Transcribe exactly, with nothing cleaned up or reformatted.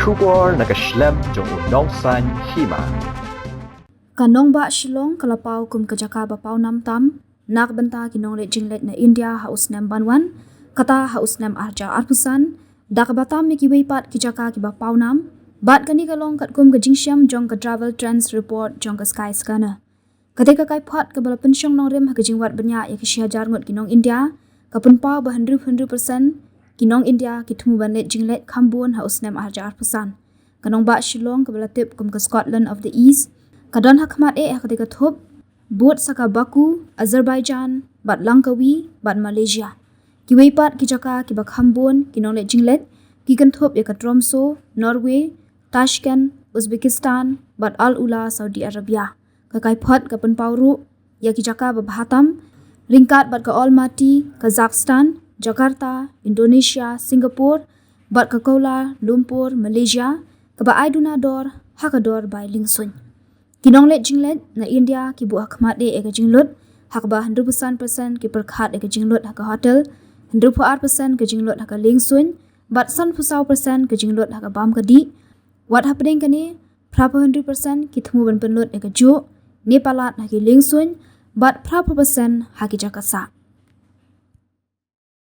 Khubor na ka shlem jong u nongsaiñ hima. Ka nongbah Shillong ka la paw kum ka jaka ba paw nam tam na ka bynta ki nongleit jingleit na India ha u snem ban wan, kata ha u snem ar hajar arphew san, da kaba tam ïa kiwei pat ki jaka kiba paw nam. Bad kane ka long katkum ka jingshem jong ka Travel Trends Report jong ka Sky Scanner. Kata ka kaiphod kaba la pynshong nongrim ha ka jingwad bniah ïa ki shi hajar ngut ki nong India, ka pynpaw ba hynriew hynriew percent ki nong India ki thmu ban leit jingleit kham bun ha u snem ar hajar arphew san. Ka nongbah Shillong kaba la tip kum ka Scotland of the East ka don ha khmat eh ha kata ka thup, bud sa ka Baku, Azerbaijan, bad Langkawi, bad Malaysia. Kiwei pat ki jaka kiba kham bun ki nongleit jingleit ki kynthup ïa ka Tromso, Norway, Tashkent, Uzbekistan, bad Al Ula, Saudi Arabia. Ka kaiphod ka pynpaw ruh ïa ki jaka ba bha tam, ryngkat bad ka Almaty, Kazakhstan, Jakarta, Indonesia, Singapore, bad ka Kuala Lumpur, Malaysia, kaba ai duna dor ha ka dor bai liengsuiñ. Ki nongleit jingleit na India ki buh ha khmat eh ïa ka jinglut, ha kaba hynriew percent ki pyrkhat ïa ka jinglut ha ka hotel, hynriewphew ar percent ka jinglut ha ka liengsuiñ, bad sanphew saw percent ka jinglut ha ka bam ka dih. Wat hapdeng kane, phraphew hynriew percent ki thmu ban pynlut ïa ka juh ne palat ha ki liengsuiñ, bad phraphew percent ha ki jaka sah.